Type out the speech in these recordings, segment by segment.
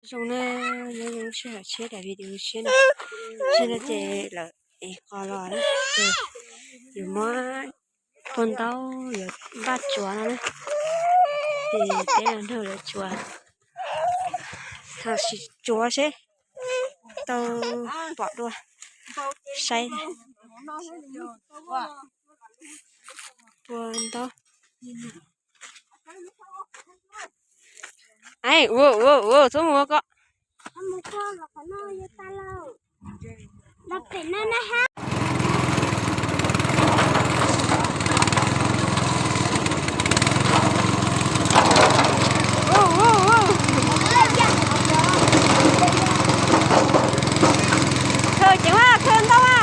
Zoo na, nyob zoo sij hawm tshiab daim video tshiab no, tshiab no ces lawv ev qos los na, ces yuav muab phua ntaub yuav npaj tsuav no na, ces peb los nrog lawv tsuav, tsuav seb tau pom dua saib. Phua ntaub. Ua ua ua, txhob mus ko. Khaws ceev, khaws ntau a.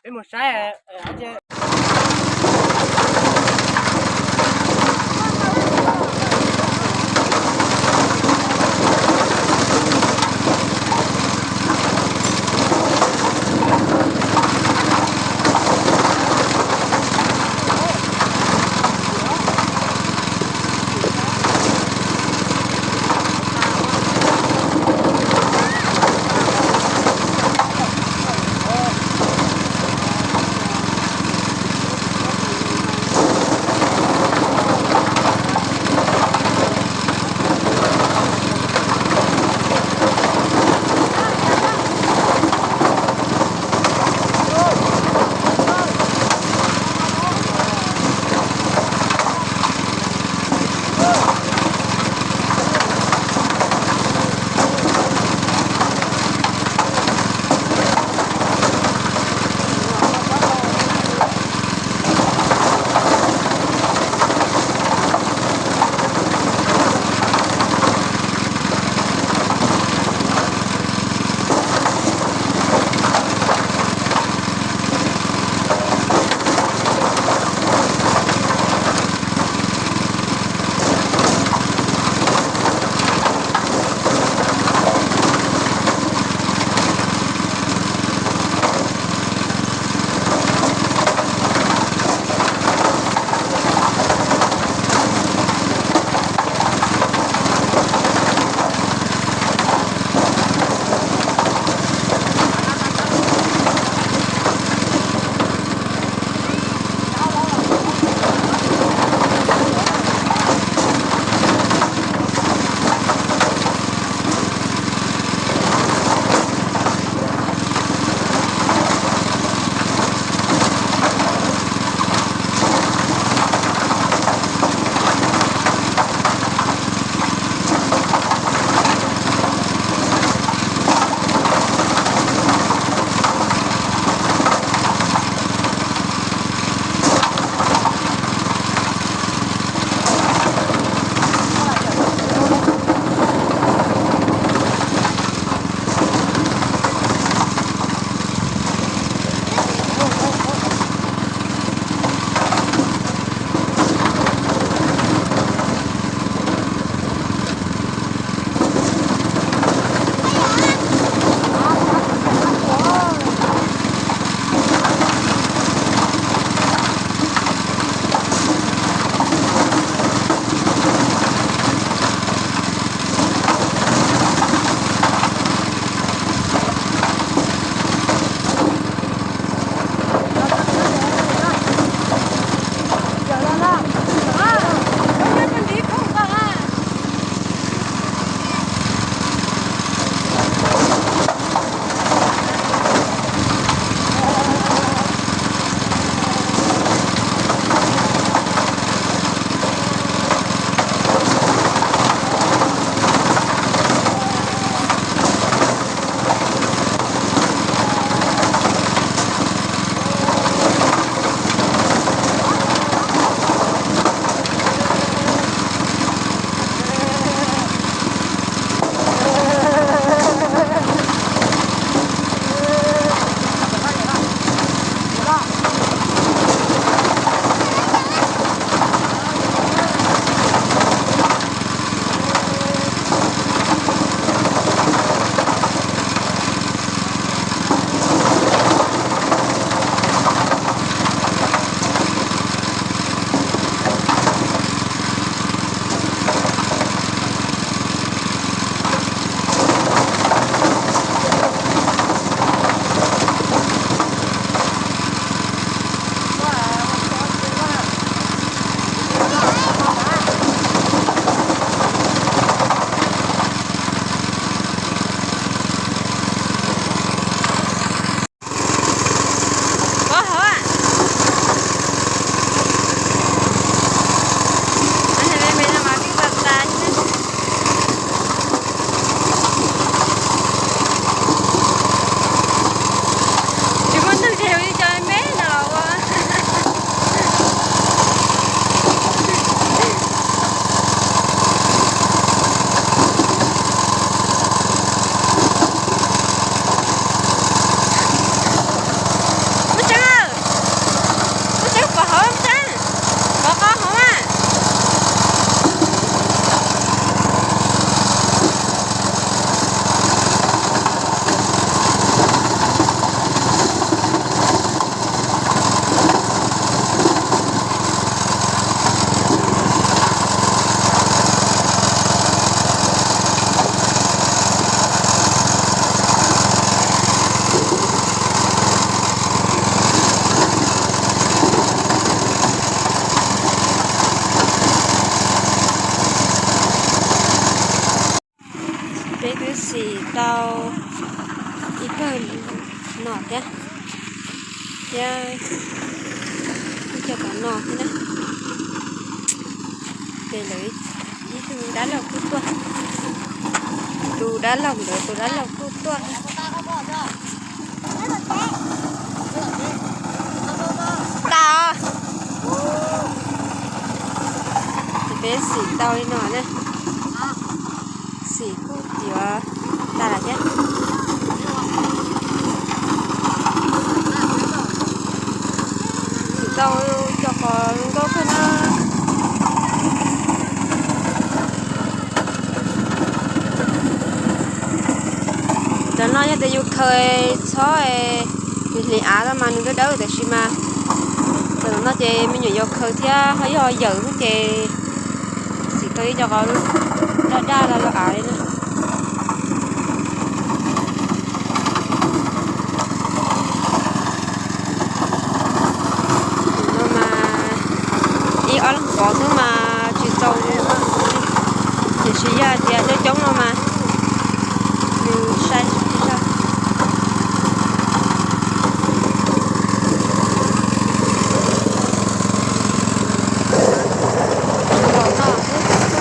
Peb mus saib. Xim tau ib pawg no thiab, thiab ib co tom no thiab na. Ces lawv ib tug dab laug kuj tuaj, tus dab laug ntawd tus dab laug kuj tuaj. Tau. Ces peb xim tau li no na. Xim kuj tiav tas lawm thiab. Xim tau cov qos zoo nkauj kawg na. Cov no yog tias yus khaws txhob hliv av no mas nws dawb dawb, tab sis mas cov no ces me nyuam yaus khaws thiab ho yog yawm xwb ces xim tau ib co qos daj daj los los av li na. No mas ib ob leeg pov xwb mas tsis txaus li, tiam sis yog tias coob coob no mas nws sai tsis tau.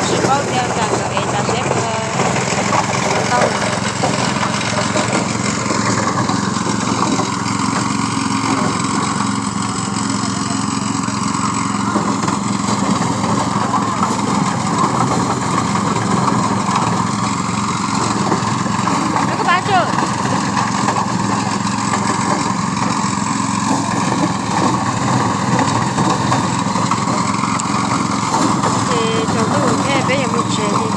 Tsis paub tias nram ntawm es tas seb puas tau. Ces tsaus ntuj thiab peb yuav mus tsev li.